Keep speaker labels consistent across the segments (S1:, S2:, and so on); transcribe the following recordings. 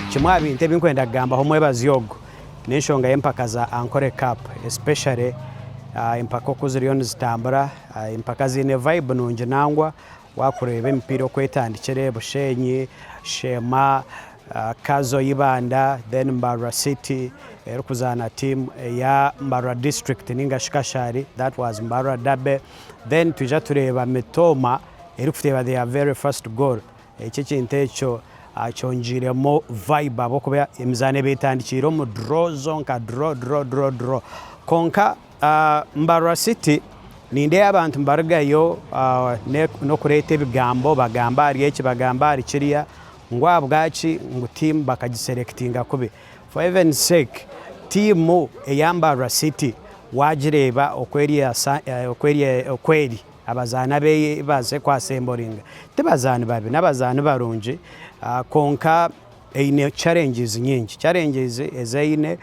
S1: Kimwe aha bintu ebi nkwenda kugambaho omwebazyo ogu n'enshonga y'empaka za Ankole Cup especially empaka oku ziriyo nizitambura, empaka ziine vibe nungi nangwa wakureeba emipiira oku etandikire Bushenyi, Sheema, Kazo Ibanda then Mbarara City erikuzaana tiimu eya Mbarara District ninga shi Kashari that was Mbarara Derby then twija tureeba Mitooma erikuteeba their very first goal. Eki ekintu ekyo kyongyeiremu vibe ahabw'okuba emizaano eba etandikiire omu draw zonka draw draw draw draw. Kwonka Mbarara City nindeeba abantu nibarugayo n'okureeta ebigambo bagamba ahari eki bagamba ahari kiriya ngu ahabwaki ngu tiimu bakagiserekitinga kubi. For heaven's sake tiimu eya Mbarara City waagireeba oku eri Abazaani abu baze kwasemboringa ti bazaani babi, n'abazaani barungi kwonka eine challenges nyingi. Challenges ezi eine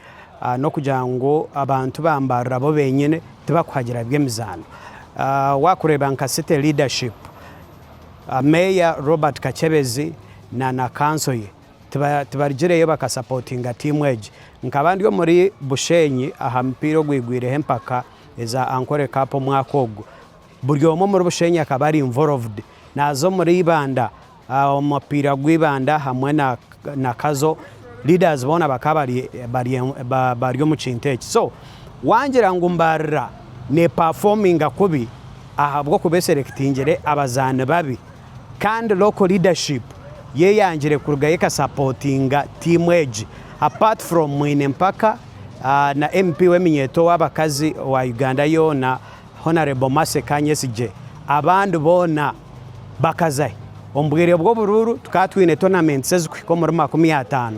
S1: n'okugira ngu abantu ba Mbarara bo benyine tibakuhagira by'emizaano. Wakureeba nka city leadership, Meeya Robert Kakyebezi na na kanso ye tibarugireyo bakasapotinga tiimu egi. Nkaba ndi omuri Bushenyi aha mupiira ogwigwireho empaka eza Ankole Cup omwaka ogu. Buri omwe omuri Bushenyi akaba ari involved. Naaza omuri Ibanda, omupiira gwa Ibanda hamwe na Kazo, leaders boona bakaba bari omu kintu eki. So, wangira ngu Mbarara nepafominga kubi ahabw'okuba eserekitingire abazaani babi kandi local leadership yeyangire kurugayo ekasapotinga tiimu egi apart from Mwine Mpaka na MP w'eminyeeto ow'abakazi owa Uganda yoona Honarebo Mercy Kanyesigye abandi boona bakazahi. Omu bwire bw'oburuuru tukaba twine tournaments ezikuhika omuri 50.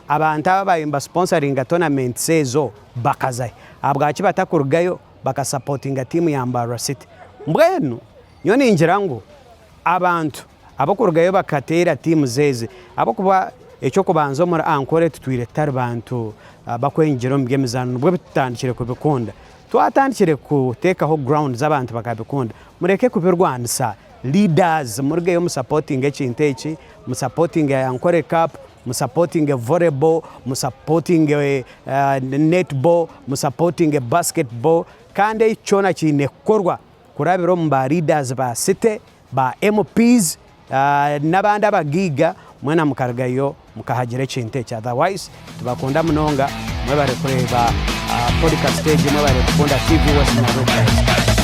S1: Abantu aba abaabaire nibasponsoringa tournaments ezo bakazahi? Ahabwaki batakurugayo bakasapotinga tiimu ya Mbarara City? Mbwenu nyowe ningira ngu abantu Ab'okurugayo bakateera tiimu ezi ahabw'okuba eky'okubanza omuri Ankole tutwire tutari bantu bakwenyigira omu by'emizaano nibwo tutandikire kubikunda. Twatandikire kuteekaho grounds abantu bakabikunda. Mureke kubirwanisa leaders murugeyo musapotinge ekintu eki, musapotinge Ankole cup, musapotinge volleyball, musapotinge netball, musapotinge basketball kandi eki kyona kiine kukorwa kurabira omu ba leaders ba city. ba MPs n'abandi abagaiga mwena mukarugayo mukahagira ekintu eki otherwise tubakunda munonga mwebare kureeba podcast egi mwebare kukunda TV West na Radio West.